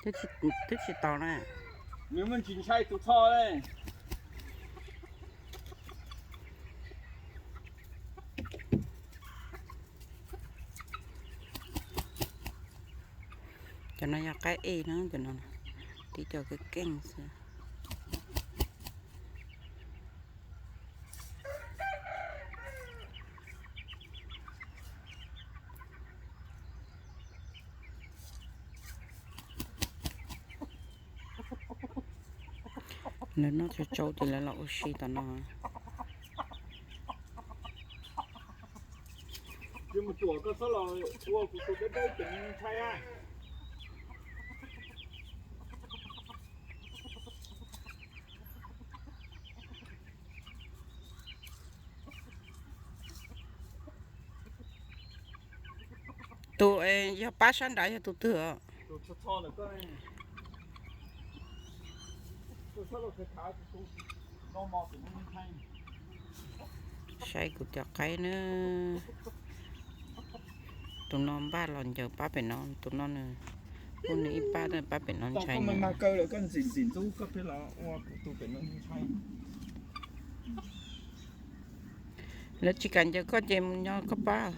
Twb tsis tau na. Nws muaj ntsis ntshai tus txho ne. Cov no yog qaib ej na, cov no tib co keej keej xwb. Lawv noj tsau tsau ces lawv los ua si tom no. Tus yog pab sab nrad yog tus twg os? Saib kuv cov qaib na. Tus no npaj los ncaws pab pem no, tus no nws, ua nws ib pab, pab pem no ntshai. Lawv tsis kam ncaws koj ces mus nyob koj pab.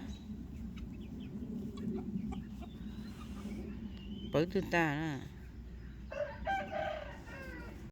Pawv twg tag na.